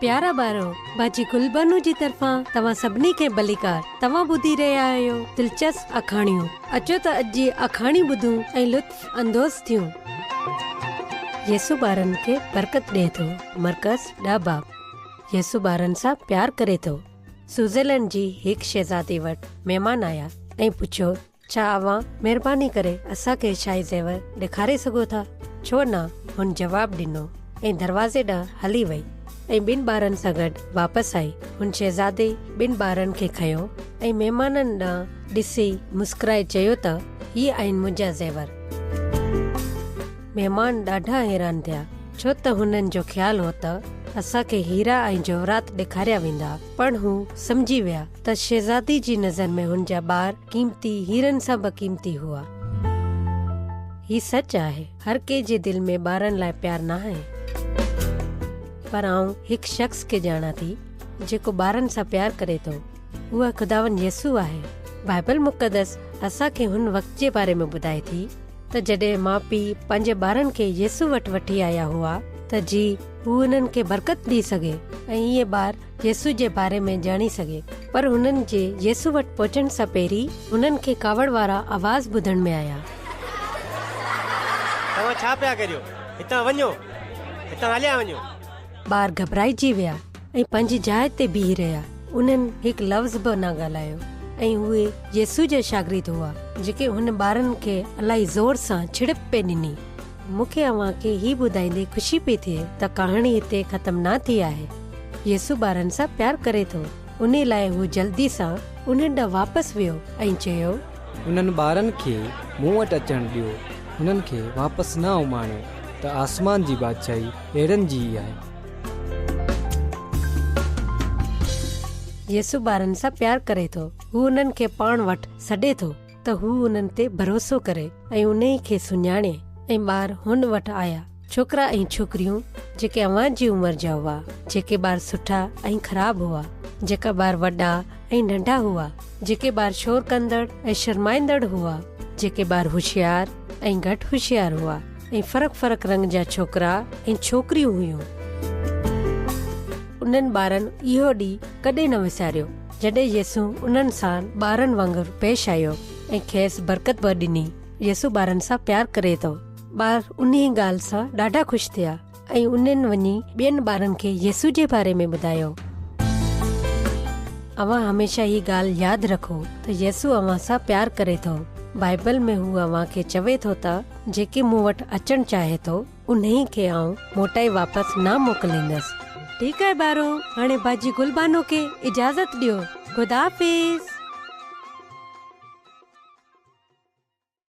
پيارا ٻارو، باجي گل بانو جي طرفان توهان سڀني کي ڀليڪار. توهان ٻڌي رهيا آهيو دلچسپ آکاڻيون. اچو ته اڄ جي آکاڻي ٻڌون ۽ لطف اندوز ٿيون. يسوع ٻارن کي برڪت ڏئي ٿو. مرقس ڏهه باب. يسوع ٻارن سان پيار ڪري ٿو. سوئٽزرلينڊ جي هڪ شهزادي وٽ مهمان آيا ۽ پڇيو ڇا اوهان مهرباني ڪري اسان کي شاهي زيور ڏيکاري سگهو ٿا؟ ڇو نه، هن جواب ڏنو ۽ دروازي ڏانهن هلي وئي ۽ ٻن ٻارن سان گڏ واپس آئي. هن شهزادي ٻن ٻارن کي کنيو ۽ مهمانن ڏانهن ڏسي مسڪرائي چيو ته هي آهن منهنجا زيور. مهمان ڏاڍا حيران ٿيا، ڇو ته هنن جو خيال هو ته اسان کي هيرا ۽ جواهرات ڏيکاريا ويندا، پڻ هو سمجهي ويا ته شهزادي جي نظر ۾ هن جا ٻار قيمتي هيرن سان به قيمتي هئا. هي سچ آهي، هر ڪنهن جي دل ۾ ٻارن لاء پيار ناهي. پر آئون هڪ شخص کي ڄاڻان ٿي، جيڪو ٻارن سان پيار ڪري ٿو. اهو خداوند يسوع آهي. بائبل مقدس اسان کي هن وقت جي باري ۾ ٻڌائي ٿي ته جڏهن ماء پيء پنهنجي ٻارن کي يسوع وٽ وٺي آيا هئا ته جيئن هو انهن کي برڪت ڏئي سگهي ۽ اهي ٻار يسوع جي باري ۾ ڄاڻي سگهي. پر هنن جي يسوع وٽ پهچڻ سان پهرين هنن کي ڪاوڙ وارا آواز ٻڌڻ ۾ آيا. توهان ڇا پيا ڪريو؟ هتان وڃو! هتان هليا وڃو! ٻار گهٻرائجي ويا ۽ پنهنجي جاء تي بيهي رهيا. انهن هڪ لفظ به نه ڳالهايو ۽ اهي يسوع جا شاگرد هئا، جيڪي هن ٻارن کي الاهي زور سان ڇڙٻ پئي ڏني. مون کي اوهان کي هي ٻڌائيندي خوشي پئي ٿئي ته ڪهاڻي هتي ختم نه ٿي آهي. يسوع ٻارن سان پيار ڪري ٿو، انهي لاء هو جلدي سان انهن ڏانهن واپس ويو ۽ چيو. انهن ٻارن کي مون وٽ اچڻ ڏيو، انهن کي واپس نه اماڻيو، ته آسمان جي بادشاهي اهڙن جي ئي آهي. يسوع ٻارن سان پيار ڪري ٿو. هو انهن کي پاڻ وٽ سڏي ٿو. ته هو انهن تي ڀروسو ڪري ۽ انهي کي سڃاڻي ۽ ٻار هن وٽ آيا، ڇوڪرا ۽ ڇوڪريون جيڪي اوهان جي عمر جا هئا، جيڪي ٻار سٺا ۽ خراب هئا، جيڪا ٻار وڏا ۽ ننڍا هئا، جيڪي ٻار شور ڪندڙ ۽ شرمائيندڙ هئا، جيڪي ٻار هوشيار ۽ گهٽ هوشيار هئا ۽ فرق فرق رنگ جا ڇوڪرا ۽ ڇوڪريون هيون. انهن ٻارن اهو ڏينهن ڪڏهن نه وساريو. جڏهن يسوع انهن سان ٻارن وانگر پيش آيو ۽ کيس برڪت به ڏني. يسوع ٻارن سان پيار ڪري ٿو. ٻار انهيء ڳالهه سان ڏاڍا خوش ٿيا ۽ انهن وڃي ٻين ٻارن کي يسوع جي باري ۾ ٻڌايو. اوهان هميشه هي ڳالهه ياد رکو ته يسوع اوهان سان پيار ڪري ٿو. بائيبل ۾ هو اوهان کي چوي ٿو ته جيڪي مون وٽ اچڻ چاهي ٿو، انهيء کي آئون موٽائي واپس نه موڪليندس. ٺيڪ آهي ٻارو، هاڻي باجي گل بانو کي اجازت ڏيو. خدا حافظ.